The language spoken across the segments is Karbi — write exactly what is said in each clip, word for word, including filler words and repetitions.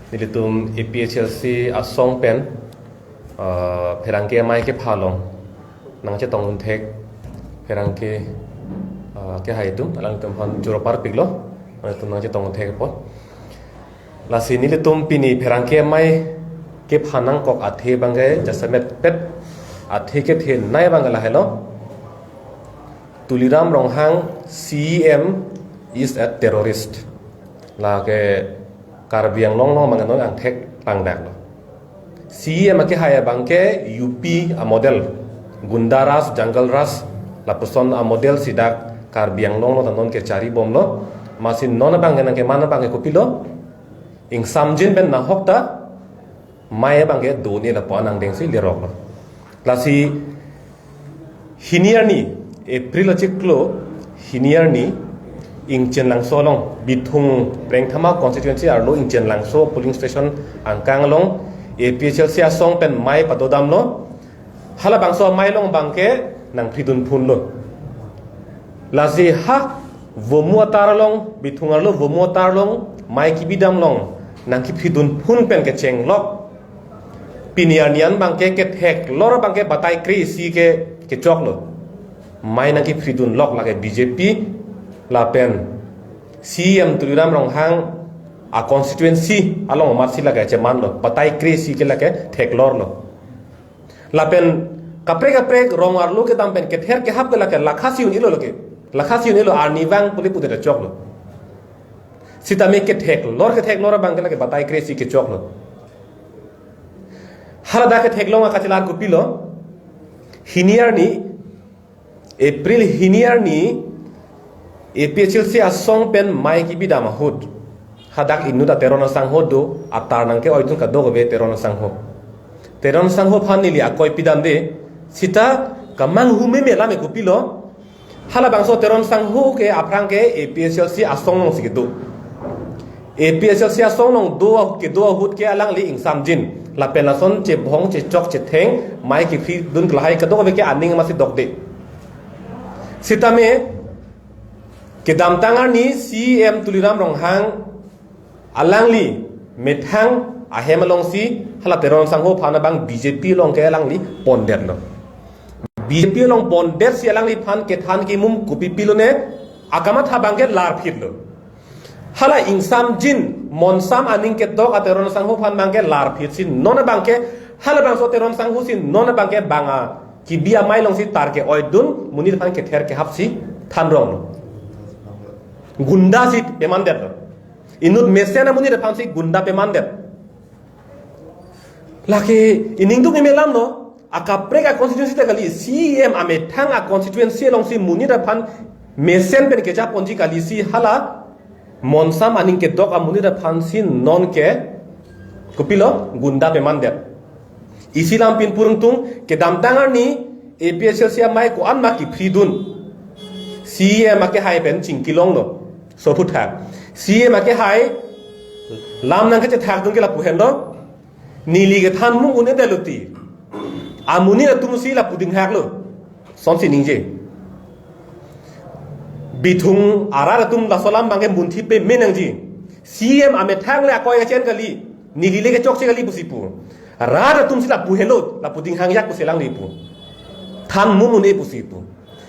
Nelitum A P H L C asong pen, ah, pherangke amei kepha along nangchetong un thek pherangke, ah, kehai atum, alangtum aphan choro parpiklo, alangtum nangchetong un thek apot. Lasi nelitum pini pherangke amei kepha nangkok athe abangke jasemet pet athe kethenei abangke lahelo. Tuliram Ronghang C E M is a terrorist. Lake Karbi Anglong along abangke non angthek langdaklo. C E M akehai abangke U P amodel, Gunda Raj, Jungle Raj, lapuson amodel si dak Karbi Anglong along ta non kechari bomlo. Amatsi non abangke nangkeman abangke kopilo, ingsamjin pen nahok ta amei abangke do-un-e lapu anang dengsi leroklo. Lasi hini arni, April achiklo hini arni, Ingchenlangso along, Bithung Prengthama constituency arlo Ingchenlangso polling station angkang along A P H L C asong pen amei padodamlo. Halabangso amei along abangke nangphridun phunlo. Lasi ha Vomu atar along, Bithung arlo Vomu atar along amei kebidam along nangkephridun phun pen kechenglok. Pini arni an abangke ketheklor abangke batai kre-isi ke kechoklo. Amei nangkephridunlok lake B J P lapen C E M Tuliram Ronghang a constituency along amatsi lake chemanlo, batai kre-isi ke lake theklorlo. Lapen kaprek kaprek rong arlo kedam pen kether kehap ke lake lakha si un-elo lake. Lakha si un-elo, arnivang pule pudet choklo. Sitame ketheklor ketheklor abangke lake batai kre-isi kechoklo. Haladak ketheklong akachelar kopilo. Hini arni, April hini arni, A P H L C asong pen amei kebidam ahut, hadak inut a Teron asangho do, atar nangke-oidun kadokave Teron asangho. Teron asangho aphan neli akoi pidamde, sita kemanghu meme lam ke kopilo. Halabangso Teron asangho ke aphrang ke A P H L C asong alongsi kedo. A P H L C asong along do, kedo ahut ke alangli ingsamjin lapen lason chebhong chechok chetheng amei kephridun ke lahai kadokave ke aning amatsi dokde. Sitame kedamtang arni C E M Tuliram Ronghang alangli methang ahem alongsi hala Teron asangho aphan abang B J P along ke alangli pondetlo. B J P along pondetsi alangliphan kethan kemum kopi pilone, akamatha abangke larphitlo. Hala ingsamjin, monsam aning kedok a Teron asangho aphan abangke larphitsi non abangke, halabangso Teron asangho si non abangke bang a kebi amei alongsi tar ke-oidun, monit aphan kether kehapsi thanronglo. Gunda si pemandetlo. Inut mesen amonit aphansi gunda pemandet. Lake ining duk imelam no, akaprek a constituency ta kali, C E M amethang a constituency alongsi monit aphan mesen pen kejaponji kalisi hala monsam aning kedok amonit aphansi non ke kopilo gunda pemandet. Isi lam pin purung tung kedamtang arni A P H L C amei ko-an ma kephridun. C E M akehai pen chingkilonglo. Soputhak. C E M akehai lam nangkachethakdun ke lapu henlo. Neli kethan mung un-e detlo ti. Amonit atumsi lapu dinghaklo. Sonsi ningje. Bithung arat atum laso alam abangke munthi peme nangji. C E M amethang le akoi kachen kali. Neli le kechokche kali pusi pu. Rat atumsi lapu henlo, lapu dinghangyak pusi alangli pu. Than mum un-e pusi pu.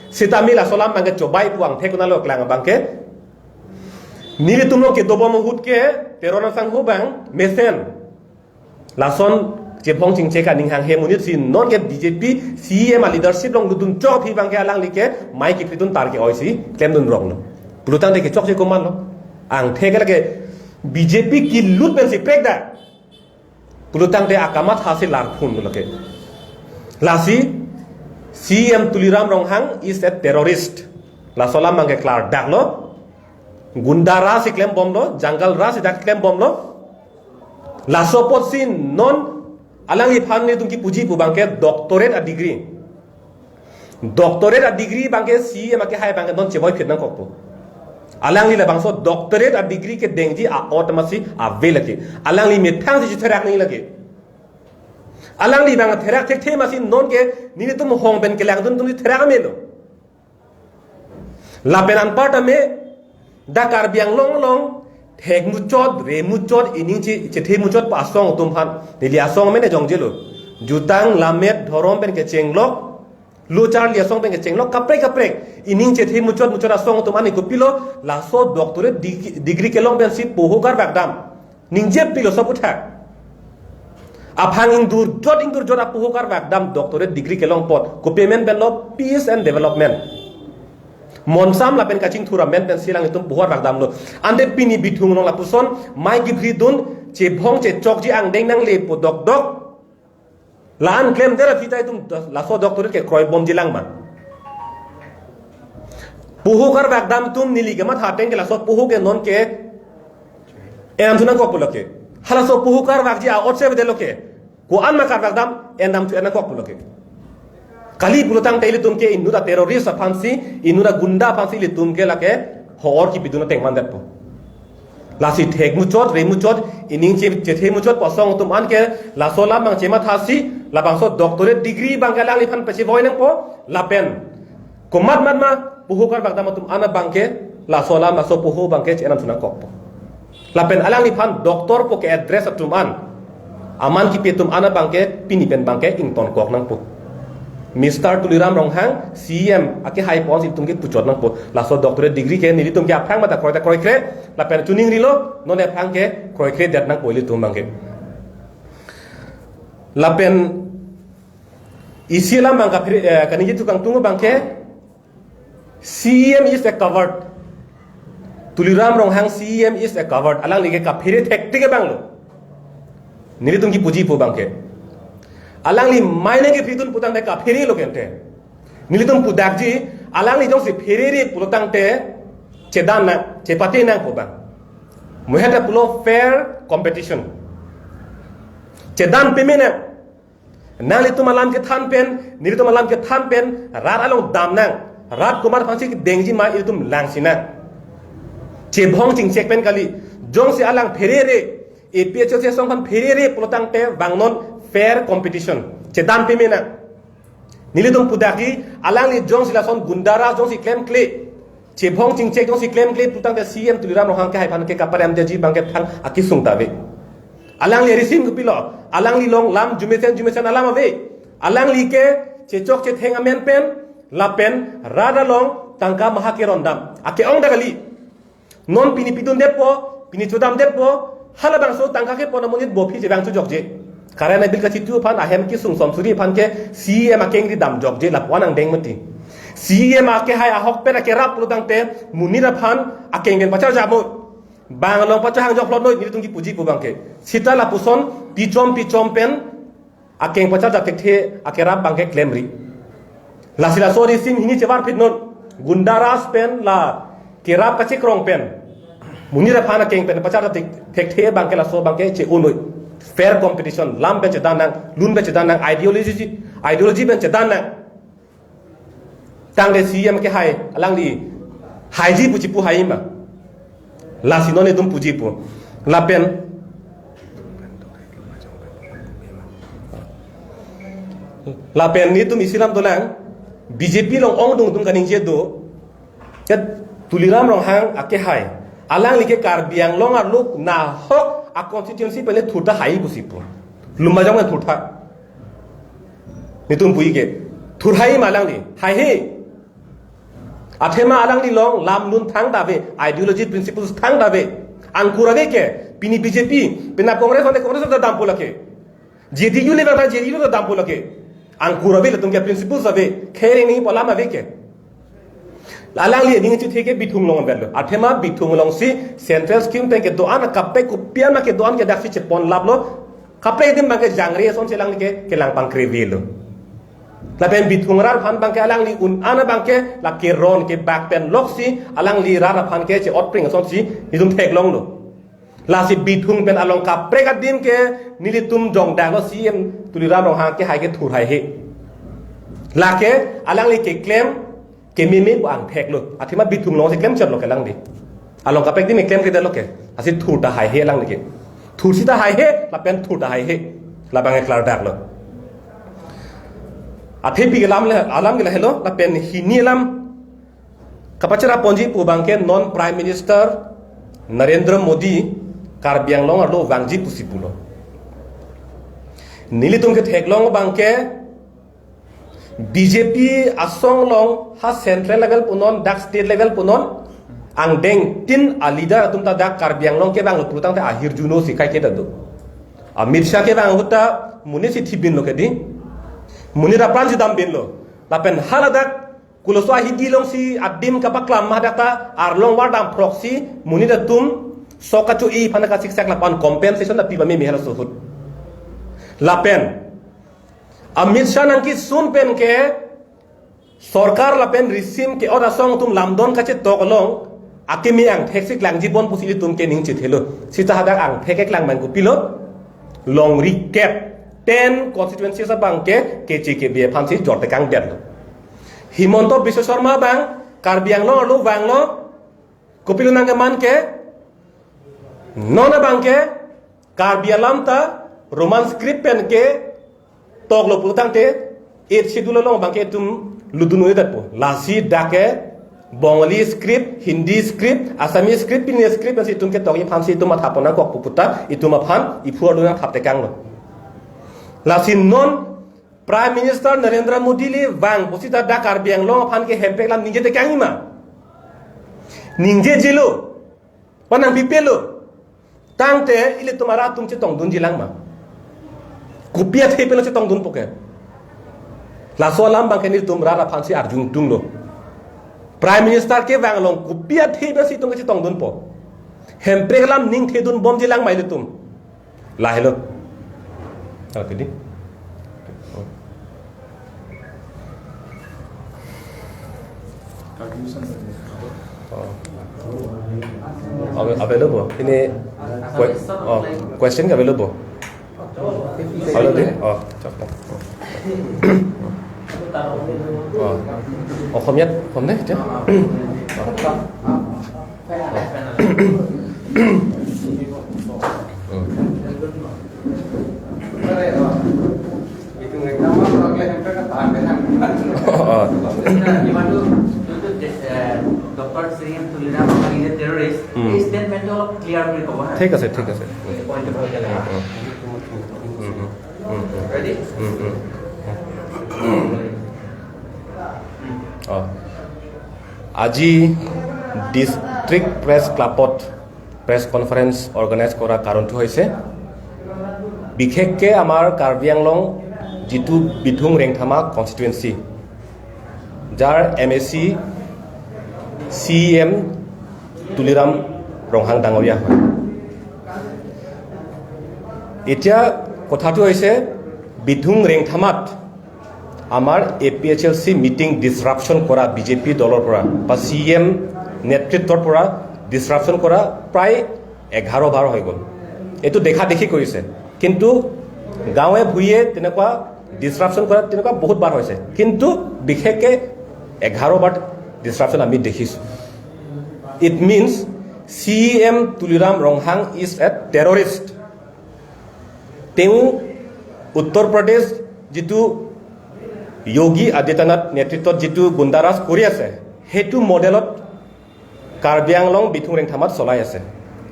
Sitame laso alam abangke chobai pu angthek kunalo klang abangke. Nelitum along kedobom ahut ke, Teron asangho abang, mesen. Lason chebhong chingchek aning hanghe monit si non ke B J P C E M a leadership along lutdun chok aphi abangke alangli ke amei kephridun tar ke-oisi klemdunronglo. Pulotangte kechokche komatlo. Angthek lake B J P kelut pensi prekdak. Pulotangte akamatha si larphunlo lake. Lasi C E M Tuliram Ronghang is a terrorist. Laso alam abangke klardaklo. Gunda Raj si klembomlo, Jungle Raj si dak klembomlo. Laso apotsi non alangliphan nelitum kepuji pu abangke doctorate a degree. Doctorate a degree abangke C E M akehai abangke non cheboiphit nangkokpo. Alangli labangso doctorate a degree kedengji a-ot amatsi ave lake. Alangli methangsi chetherak nangji lake. Alangli abang therak thekthe amatsi non ke nelitum hong pen kelangdun atumsi therak amelo. Lapen anparta me dak Karbi Anglong along thek muchot, re muchot, ining che, chethe muchot pu asong atum aphan. Neli asong amen jongje lo. Jutang, lammet, dhorom pen kechenglok, lo charli asong pen kechenglok, kaprek kaprek. Ining chethe muchot muchot asong atum an kopilo, laso doctorate dig-, degree kelong pensi poho karvakdam. Ningje pilo sob uthak. Aphan ingdurjot ingdurjot apoho karvakdam doctorate degree kelong apot. Kopi amen pen lo, peace and development. Monsam lapen kachingthur amen pensi alanglitum poho karvakdamlo. Ante pini Bithung along lapuson, mai kibridun, chebhong chechokji angdeng nanglepo dokdok. La-an klemdet aphi ta itum laso doctorate kekroibomji lang ma. Poho karvakdam atum neli kematha ateng ke laso poho ke non ke enam thu nangkok pulo ke. Halaso poho karvakji a-otse avedet lo ke. Ko-an ma karvakdam, enam thu nangkok pulo ke. Kali pulo tangte ilitum ke inut a-terrorist aphansi, inut a-gunda aphansi ilitum ke lake ho-or kipidun ateng mandetpo. Lasi thek muchot, re muchot, ining che, chethe muchot pu asong atum an ke laso alam abang chemathasi, labangso doctorate degree abang ke alangliphan pachevoi nangpo, lapen komat mat ma poho karvakdam atum an abang ke laso alam, laso poho abang ke che-enam thu nangkokpo. Lapen alangliphan doctor pu ke-address atum an, aman kipi atum an abang ke pini pen abang ke ingtonkok nangpo. Mister Tuliram Ronghang, C E M akehai ponsi itum ke puchot nangpo. Laso doctorate degree ke nelitum ke aphrang mata kroita kroikre, lapen chuning rilo, non aphrang ke kroikredet nangpo ilitum abang ke. Lapen isi alam abang kaphere, eh, kaningje tukang tungo abang ke, C E M is a coward. Tuliram Ronghang C E M is a coward. Alangli ke kaphere thektik abang lo. Nelitum kipuji pu abang ke. Alangli mai nangkepridun putangte kaphere lo kente. Nelitum pudakji, alangli jongsi pherere pulo tangte chedan nang, chepate nang pu abang. Muheta pulo fair competition. Chedan peme nang. Nanglitum alam kethan pen, nelitum alam kethan pen, rat along dam nang, rat komat aphansi kedengji ma ilitum langsi nang. Chebhong chingchek pen kali, jongsi alang pherere, A P H L C asong aphan pherere pulo tangte vangnon fair competition. Chedan peme nang. Nelitum pudakji, alangli jongsi lason gunda raj jongsi klemkle, chebhong chingchek jongsi klemkle putangte C E M Tuliram Ronghang kehai aphan ke kaparemdeji abang ke thang akesung ta ave. Alangli risim kopilo, alangli along lam jumesen jumesen alam ave. Alangli ke chechok chetheng amen pen, lapen rat along tangka maha kerondam ake-ong ta kali. Non pini pidundetpo, pini chodamdetpo, halabangso tangka kepon amonit bo aphi chevang chojokje. Current bill kachitu aphan ahem kesung som suri aphan ke C E M akengri damjokje, lapu-an angdeng mati. C E M akehai ahok pen akerap pulo tangte monit aphan akeng pen pacharjapnon. Bang along pachahang jokhlotnon, nelitum kipuji pu abang ke. Sita lapuson pichom pichom pen akeng pacharjap thekthe akerap abang ke klemri. Lasi laso risim hini chevarphitnon, gunda raj pen la kerap kachekrong pen, monit aphan akeng pen pacharjap thek-, thekthe abang ke laso abang ke che-onoi. Fair competition, lam pen chedan nang, lun pen chedan nang, ideology, ideology pen chedan nang. Tangte C E M kehai, alangli haiji pu chipu hai ma. Lasi non itum puji pu. Lapen, lapen nelitum isi alam dolang, B J P along ongdung atum kaningje do, ke Tuliram Ronghang akehai. Alangli ke Karbi Anglong arlo nahok a-constituency pen le thurta hai pusi pu. Lumbajong pen thurta. Nelitum puji ke. Thur hai ma alangli. Haihe. Athema alangli along lam lun thangta ave, ideology principles thangta ave. Angkur ave ke, pini B J P, pina Congress ante Congress ta dampo lake. J D U le bang ta J D U ta dampo lake. Angkur ave, latum ke principles ave, khereng nangji pu alam ave ke. Alangli aning chithe ke Bithung along avetlo. Athema Bithung alongsi central scheme pen kedo-an kaprek kopi-an ma kedo-an ke daksi chepon laplo. Kaprek adim abang ke jangre asonsi alangli ke kelang pangkrevelo. Lapen Bithung arat aphan abang ke alangli un-an abang ke la keron kebak pen loksi alangli rat aphan ke che-otpring asonsi itum theklonglo. Lasi Bithung pen along kaprek adim ke nelitum jongdaklo C E M Tuliram Ronghang kehai ke thur haihe. Lake alangli keklem kememe pu angthek lo. Athema Bithung alongsi klemchot lo ke alangli. Along kaprek adim klemkledetlo ke. Lasi thurta haihe alangli ke. Thur sita haihe, lapen thurta haihe. Labang ke klardaklo. Athe pik alam le, alam ke lahelo, lapen hini alam kapacheraponji pu abang ke non Prime Minister Narendra Modi Karbi Anglong arlo vangji pusi pulo. Nelitum ke theklong abangke B J P asong along ha central level punon, dak state level punon, angdeng tin a leader atum ta dak Karbi Anglong kevanglo putangte ahirjuno si kaiketa do. Amit Shah kevang ahut ta monit si thipbinlo kedi. Monit apran si dambinlo. Lapen haladak koloso ahidi alongsi adim kapaklam ma dak ta arlong vardam proxy monit atum sok kacho-i aphan kasiksak lapen compensation ta pi pame mehal suhut. Lapen Amit Shah nangkesun pen ke sorkar lapen risim ke-ot asong atum lamdon kachetok along akimi angthek si klangji bon pusi ilitum ke ning chethelo. Sita hadak angthek keklang man kopilo, longri kep ten constituencies abangke K J K B aphan si jor tekang detlo. Himanta Biswa Sarma abang Karbi Anglong arlo vanglo, kopilo nangkeman ke, non abangke Karbi alam ta Roman script pen ketoklo putangte Eighth Schedule along abangke itum ludun uidat po. Lasi dak ke Bengali script, Hindi script, Assamese script, pine script pensi itum ketokji aphan si itum matha pon nangkok pu puta itum aphan iphu arlo nangthap tekanglo. Lasi non Prime Minister Narendra Modi le vang pusita dak Karbi Anglong aphan ke hemprek alam ningje tekangji ma? Ningjejelo. Panang pipelo. Tangte ilitum arat atum chetongdunji lang ma? Kopi athe pen chetongdunpo ke? Laso alam abangke nelitum rat aphan si arjudunlo. Prime Minister kevang along kopi athe pensi itum ke chetongdunpo? Hemprek alam ning thedun bomji lang ma ilitum? Lahelo. Oke di. Oh. Avail-, available. Ini que-, oh, question available. Available di? Oh, cakep. Oh. অসমীয়াত ক'ম নে এতিয়া? Doctor C M Tuliram is a terrorist. Hmm. His statement to clear. ঠিক আছে, ঠিক আছে। Point of view. উম, উম। Ready? উম, উম। অ। আজি district press ক্লাবত প্ৰেছ কনফাৰেন্স অৰ্গেনাইজ কৰা কাৰণটো হৈছে বিশেষকৈ আমাৰ কাৰ্বি আংলং যিটো বিথুং ৰেংথামা কনষ্টিটুৱেঞ্চি, যাৰ M A C C E M Tuliram ৰংহাং ডাঙৰীয়া হয়। এতিয়া কথাটো হৈছে বিথুং ৰেংথামাত আমাৰ এ পি এইচ এল চি মিটিং ডিছৰাপশ্যন কৰা বি জে পি দলৰ পৰা বা চি ই এম নেতৃত্বৰ পৰা ডিছৰাপশ্যন কৰা প্ৰায় এঘাৰ বাৰ হৈ গ'ল। এইটো দেখা দেখি কৰিছে, কিন্তু গাঁৱে ভূঞে তেনেকুৱা ডিছৰাপশ্যন কৰা তেনেকুৱা বহুত বাৰ হৈছে, কিন্তু বিশেষকৈ এঘাৰ বাৰ ডিছৰাপশ্যন আমি দেখিছোঁ। It means C E M Tuliram Ronghang is a terrorist। তেওঁ উত্তৰ প্ৰদেশ যিটো যোগী আদিত্যনাথ নেতৃত্বত যিটো গুণ্ডাৰাজ কৰি আছে, সেইটো মডেলত কাৰ্বি আংলং বিথুং ৰেংথামাত চলাই আছে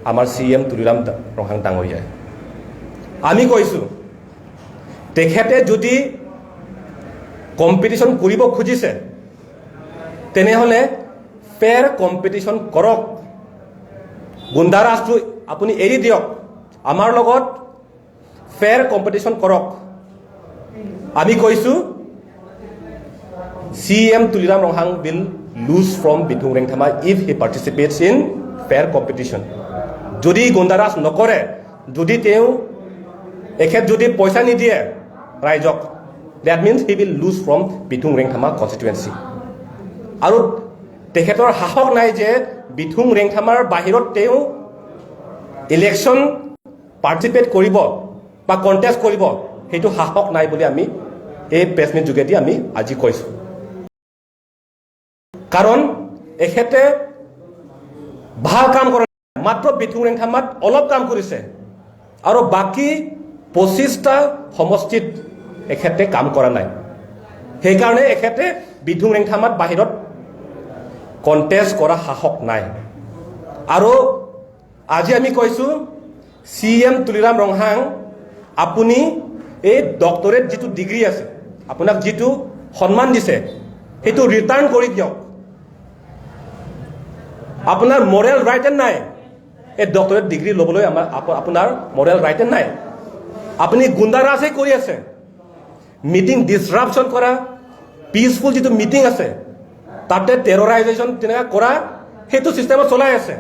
আমাৰ চি ই এম তুলিৰাম দা-, ৰংহাং ডাঙৰীয়াই। আমি কৈছোঁ, তেখেতে যদি কম্পিটিশ্যন কৰিব খুজিছে, তেনেহ'লে ফেয়াৰ কম্পিটিশ্যন কৰক। গুণ্ডাৰাজটো আপুনি এৰি দিয়ক, আমাৰ লগত ফেয়াৰ কম্পিটিশ্যন কৰক। আমি কৈছোঁ, C E M Tuliram Ronghang will lose from Bithung Rengthama if he participates in fair competition। যদি গুণ্ডাৰাজ নকৰে, যদি তেওঁ, এখেত যদি পইচা নিদিয়ে ৰাইজক, that means he will lose from Bithung ৰেংথামা কনষ্টিটুৱেঞ্চি। আৰু তেখেতৰ সাহস নাই যে বিথুং ৰেংথামাৰ বাহিৰত তেওঁ ইলেকশ্যন পাৰ্টিচিপেট কৰিব বা কণ্টেষ্ট কৰিব, সেইটো সাহস নাই বুলি আমি এই প্ৰেছ মিট যোগেদি আমি আজি কৈছোঁ। কাৰণ এখেতে ভাল কাম কৰা নাই, মাত্ৰ বিথুং ৰেংথামাত অলপ কাম কৰিছে আৰু বাকী পঁচিছটা সমষ্টিত এখেতে কাম কৰা নাই। সেইকাৰণে এখেতে বিথুং ৰেংথামাত বাহিৰত কণ্টেষ্ট কৰা সাহস নাই। আৰু আজি আমি কৈছো, চি ই এম তুলিৰাম ৰংহাং, আপুনি এই ডক্টৰেট যিটো ডিগ্ৰী আছে, আপোনাক যিটো সন্মান দিছে, সেইটো ৰিটাৰ্ণ কৰি দিয়ক। আপোনাৰ মৰেল ৰাইট নাই, এই ডক্টৰেট ডিগ্ৰী ল'বলৈ আমাৰ, আপ-, আপোনাৰ মৰেল ৰাইট নাই। আপুনি গুণ্ডাৰাজহে কৰি আছে। মিটিং ডিছৰাপশ্যন কৰা, পিচফুল যিটো মিটিং আছে, তাতে টেৰৰাইজেশ্যন তেনেকুৱা কৰা, সেইটো ছিষ্টেমত চলাই আছে।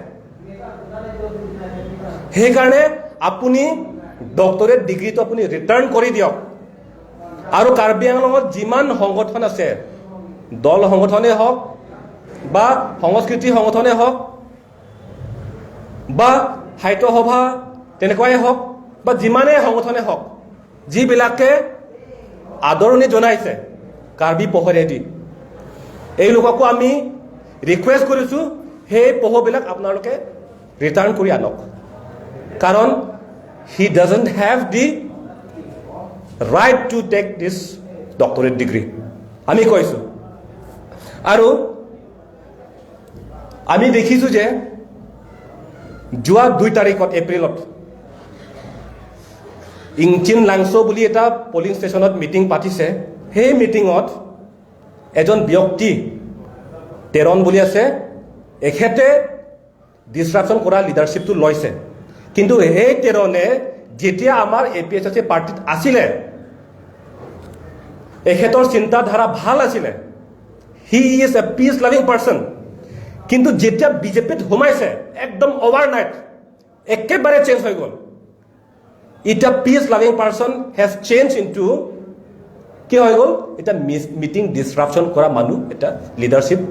সেইকাৰণে আপুনি ডক্টৰেট ডিগ্ৰীটো আপুনি ৰিটাৰ্ণ কৰি দিয়ক। আৰু কাৰ্বি আংলঙত যিমান সংগঠন আছে, দল সংগঠনেই হওক বা সংস্কৃতি সংগঠনেই হওক, বা সাহিত্য সভা তেনেকুৱাই হওক, বা যিমানে সংগঠনে হওক, যিবিলাকে আদৰণি জনাইছে কাৰ্বি পহৰেদি, এই লোককো আমি ৰিকুৱেষ্ট কৰিছো, সেই পহবিলাক আপোনালোকে ৰিটাৰ্ণ কৰি আনক। কাৰণ he doesn't have the right to take this doctorate degree, আমি কৈছো। আৰু আমি দেখিছো যে যোৱা দুই তাৰিখত, এপ্ৰিলত, ইংচিন লাংচ' বুলি এটা পলিং ষ্টেচনত মিটিং পাতিছে। সেই মিটিঙত এজন ব্যক্তি, তেৰণ বুলি আছে, এখেতে ডিছৰাপশ্যন কৰা লিডাৰশ্বিপটো লৈছে। কিন্তু সেই তেৰণে যেতিয়া আমাৰ এ পি এইচ এল চি পাৰ্টিত আছিলে, এখেতৰ চিন্তাধাৰা ভাল আছিলে, he is a peace loving person। কিন্তু যেতিয়া বিজেপিত সোমাইছে, একদম অভাৰনাইট একেবাৰে চেঞ্জ হৈ গ'ল। এতিয়া peace loving person has changed into কি হৈ গ'ল? এতিয়া মিটিং ডিছৰাপশ্যন কৰা মানুহ, এটা লিডাৰশ্বিপ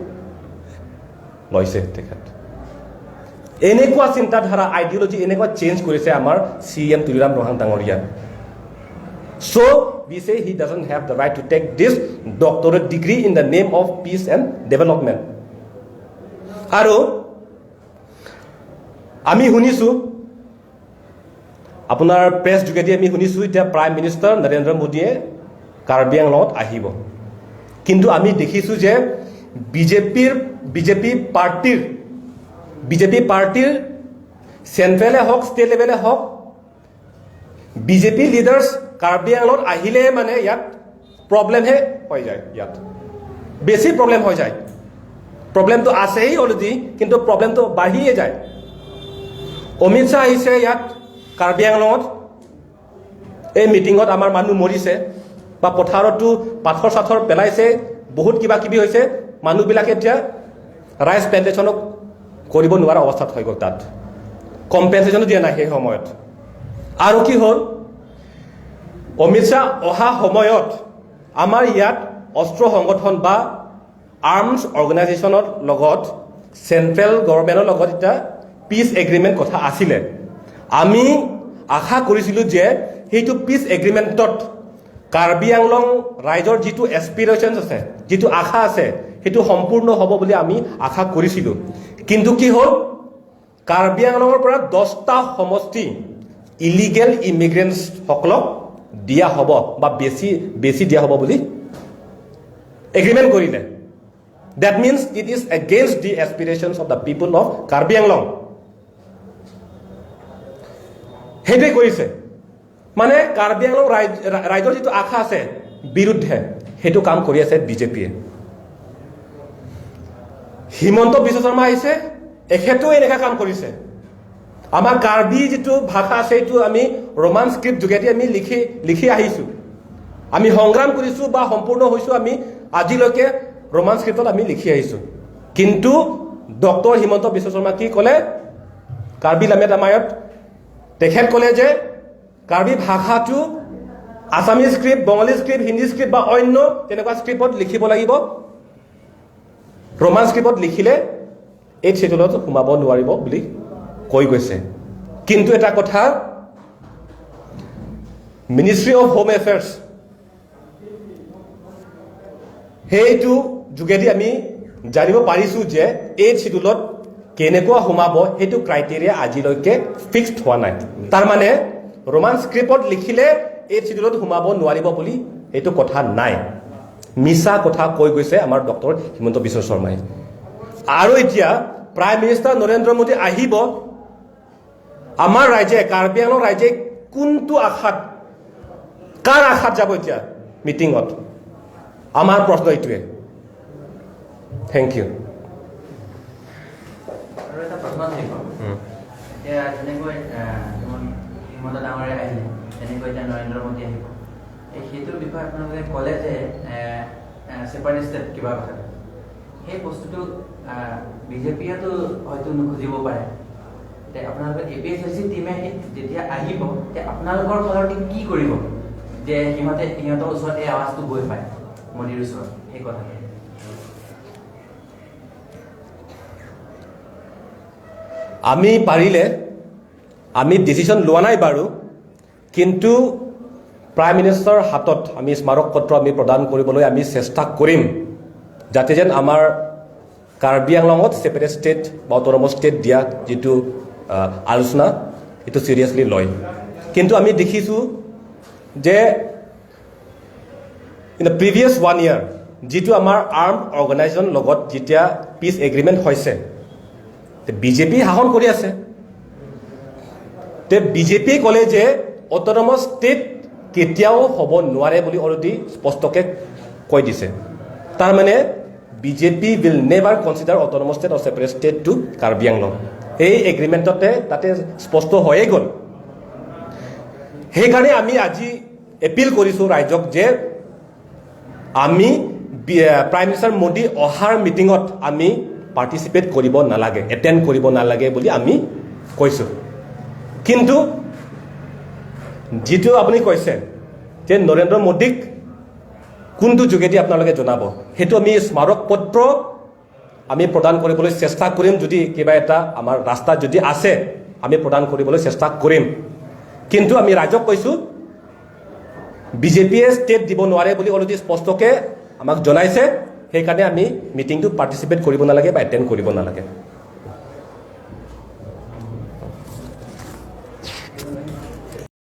লৈছে তেখেত। এনেকুৱা চিন্তাধাৰা, আইডিঅলজি এনেকুৱা চেঞ্জ কৰিছে আমাৰ চি ই এম তুলিৰাম ৰংহাং ডাঙৰীয়া। So we say he doesn't have the right to take this doctorate degree in the name of peace and development। আৰু আমি শুনিছো, আপোনাৰ প্ৰেছ যোগেদি আমি শুনিছো, এতিয়া প্ৰাইম মিনিষ্টাৰ নৰেন্দ্ৰ মোদীয়ে কাৰ্বি আংলঙত আহিব। কিন্তু আমি দেখিছো যে বিজেপিৰ, বিজেপি পাৰ্টিৰ, বিজেপি পাৰ্টিৰ চেণ্ট্ৰেলে হওক, ষ্টেট লেভেলে হওক, বিজেপি লিডাৰ্ছ কাৰ্বি আংলঙত আহিলে মানে ইয়াত প্ৰব্লেমহে হৈ যায়, ইয়াত বেছি প্ৰব্লেম হৈ যায়। প্ৰব্লেমটো আছেই অলৰেডি, কিন্তু প্ৰব্লেমটো বাঢ়িয়ে যায়। অমিত শ্বাহ আহিছে ইয়াত কাৰ্বি আংলঙত, এই মিটিঙত আমাৰ মানুহ মৰিছে বা পথাৰতো পাথৰ চাথৰ পেলাইছে, বহুত কিবা কিবি হৈছে। মানুহবিলাকে এতিয়া ৰাইচ প্লেণ্টেশ্যনো কৰিব নোৱাৰা অৱস্থাত হৈ গ'ল, তাত কম্পেনচেশ্যনো দিয়া নাই সেই সময়ত। আৰু কি হ'ল, অমিত শ্বাহ অহা সময়ত আমাৰ ইয়াত অস্ত্ৰ সংগঠন বা আৰ্মছ অৰ্গেনাইজেশ্যনৰ লগত চেণ্ট্ৰেল গভৰ্ণমেণ্টৰ লগত এটা পিচ এগ্ৰিমেণ্ট কথা আছিলে। আমি আশা কৰিছিলো যে সেইটো পিচ এগ্ৰিমেণ্টত কাৰ্বি আংলং ৰাইজৰ যিটো এছপিৰেশ্যনছ আছে, যিটো আশা আছে, সেইটো সম্পূৰ্ণ হ'ব বুলি আমি আশা কৰিছিলো। কিন্তু কি হ'ল, কাৰ্বি আংলঙৰ পৰা দহটা সমষ্টি ইলিগেল ইমিগ্ৰেণ্টছসকলক দিয়া হ'ব বা বেছি, বেছি দিয়া হ'ব বুলি এগ্ৰিমেণ্ট কৰিলে। That means it is against the aspirations of the people of Karbi Anglong। সেইটোৱে কৰিছে, মানে কাৰ্বি আংলং ৰাইজ-, ৰা-, ৰাইজৰ যিটো আশা আছে বিৰুদ্ধে সেইটো কাম কৰি আছে বিজেপিয়ে। হিমন্ত বিশ্ব শৰ্মা আহিছে, এখেতেও এনেকা কাম কৰিছে। আমাৰ কাৰ্বি যিটো ভাষা আছে, এইটো আমি ৰোমান স্ক্ৰিপ্ট যোগেদি আমি লিখি, লিখি আহিছো। আমি সংগ্ৰাম কৰিছো বা সম্পূৰ্ণ হৈছো, আমি আজিলৈকে ৰোমান স্ক্ৰিপ্টত আমি লিখি আহিছো। কিন্তু ডক্টৰ হিমন্ত বিশ্ব শৰ্মা কি ক'লে? কাৰ্বি লামেত আমাৰ ইয়াত তেখেত ক'লে যে কাৰ্বি ভাষাটো আছামিজ স্ক্ৰিপ্ট, বঙালী স্ক্ৰিপ্ট, হিন্দী স্ক্ৰিপ্ট বা অন্য তেনেকুৱা স্ক্ৰিপ্টত লিখিব লাগিব। ৰোমান স্ক্ৰিপ্টত লিখিলে এইথ শ্বিডিউলত সোমাব নোৱাৰিব বুলি কৈ গৈছে। কিন্তু এটা কথা, মিনিষ্ট্ৰী অফ হোম এফেয়াৰ্ছ, সেইটো যোগেদি আমি জানিব পাৰিছো যে এইথ শ্বিডিউলত কেনেকুৱা সোমাব, সেইটো ক্ৰাইটেৰিয়া আজিলৈকে ফিক্সড হোৱা নাই। তাৰমানে ৰোমান স্ক্ৰিপ্টত লিখিলে এইথ শ্বিডিউলত সোমাব নোৱাৰিব বুলি এইটো কথা নাই। মিছা কথা কৈ গৈছে আমাৰ ডক্টৰ হিমন্ত বিশ্ব শৰ্মাই। আৰু এতিয়া প্ৰাইম মিনিষ্টাৰ নৰেন্দ্ৰ মোদী আহিব, আমাৰ ৰাইজে, কাৰ্বি আংলং ৰাইজে কোনটো আশাত, কাৰ আশাত যাব এতিয়া মিটিঙত? আমাৰ প্ৰশ্ন এইটোৱে। Thank you. আৰু এটা প্ৰশ্ন থাকিব। এতিয়া যেনেকৈ আহ, হিমন্ত হিমন্ত ডাঙৰীয়া আহিলে, তেনেকৈ এতিয়া নৰেন্দ্ৰ মোদী আহিব। এই সেইটোৰ বিষয়ে আপোনালোকে ক'লে যে ছেপাৰেট ষ্টেট কিবা কথা, সেই বস্তুটো বিজেপিয়েতো হয়তো নুখুজিব পাৰে। এতিয়া আপোনালোকে এ পি এইচ এল চি টিমে সেই যেতিয়া আহিব, তেতিয়া আপোনালোকৰ ফালেদি কি কৰিব যে সিহঁতে সিহঁতৰ ওচৰত এই আৱাজটো গৈ পায়, মোদীৰ ওচৰত, সেই কথাটো? আমি পাৰিলে, আমি ডিচিশ্যন লোৱা নাই বাৰু, কিন্তু প্ৰাইম মিনিষ্টাৰৰ হাতত আমি স্মাৰক পত্ৰ আমি প্ৰদান কৰিবলৈ আমি চেষ্টা কৰিম, যাতে যেন আমাৰ কাৰ্বি আংলঙত ছেপাৰেট ষ্টেট বা অট'নমাছ ষ্টেট দিয়া যিটো আহ, আলোচনা, এইটো চিৰিয়াছলি লয়। কিন্তু আমি দেখিছোঁ যে in the previous one year যিটো আমাৰ আৰ্ম অৰ্গেনাইজেশ্যন লগত যেতিয়া পিচ এগ্ৰিমেণ্ট হৈছে, বিজেপি শাসন কৰি আছে। তে বিজেপিয়ে ক'লে যে অট'নমাছ ষ্টেট কেতিয়াও হ'ব নোৱাৰে বুলি অলৰেডি স্পষ্টকে কৈ দিছে। তাৰমানে BJP will never consider autonomous state or separate state to Karbi Anglong. এই এগ্ৰিমেণ্টতে তাতে স্পষ্ট হৈয়ে গ'ল। সেইকাৰণে আমি আজি এপিল কৰিছোঁ ৰাইজক যে আমি বি- আহ, প্ৰাইম মিনিষ্টাৰ মোদী অহাৰ মিটিঙত আমি পাৰ্টিচিপেট কৰিব নালাগে, এটেণ্ড কৰিব নালাগে বুলি আমি কৈছোঁ। কিন্তু যিটো আপুনি কৈছে যে নৰেন্দ্ৰ মোদীক কোনটো যোগেদি আপোনালোকে জনাব, সেইটো আমি স্মাৰক পত্ৰ আমি প্ৰদান কৰিবলৈ চেষ্টা কৰিম। যদি কিবা এটা আমাৰ ৰাস্তা যদি আছে, আমি প্ৰদান কৰিবলৈ চেষ্টা কৰিম। কিন্তু আমি ৰাইজক কৈছোঁ, বিজেপিয়ে ষ্টেট দিব নোৱাৰে বুলি অলৰেডি স্পষ্টকে আমাক জনাইছে। সেইকাৰণে আমি মিটিংটো পাৰ্টিচিপেট কৰিব নালাগে বা এটেণ্ড কৰিব নালাগে।